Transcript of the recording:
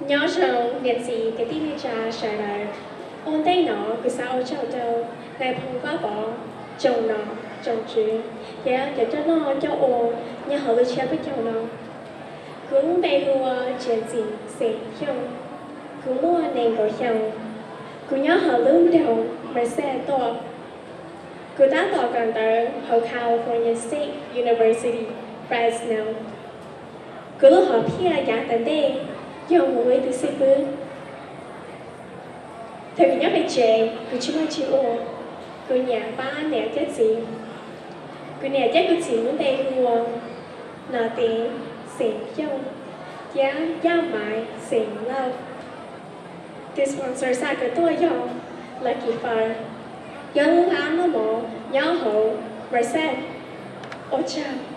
Nyob zoo niam txiv kwv tij neej tsa sawv daws. Ua ntej no kuv xav ua tsaug rau nais phoo Vaj Pov, tsoom nom tsoom tswv thiab cov coj noj coj ua nyob hauv lub tshiab peb caug no. Kuv lub npe hu ua Tsev Txim xeem Xyooj. Kuv muaj nees nkaum xyoo. Kuv nyob hauv lub nroog Merced tuaj. Kuv tab tom kawm ntawv hauv California State University, Fresno. Kuv lub hom phiaj yav tom ntej yog mus ua ib tug xib fwb. Thaum kuv nyob pem tsev kuv tsis muaj dab tsi ua, kuv nyiam pab niam thiab txiv. Kuv niam thiab kuv txiv lub npe hu ua Nom Tev xeem Xyooj thiab Yaj Maiv xeem Lauj. Tus sponsor xa kuv tuaj yog Lucky Farm, yog lub hab noj mov nyob hauv Merced. Ua tsaug.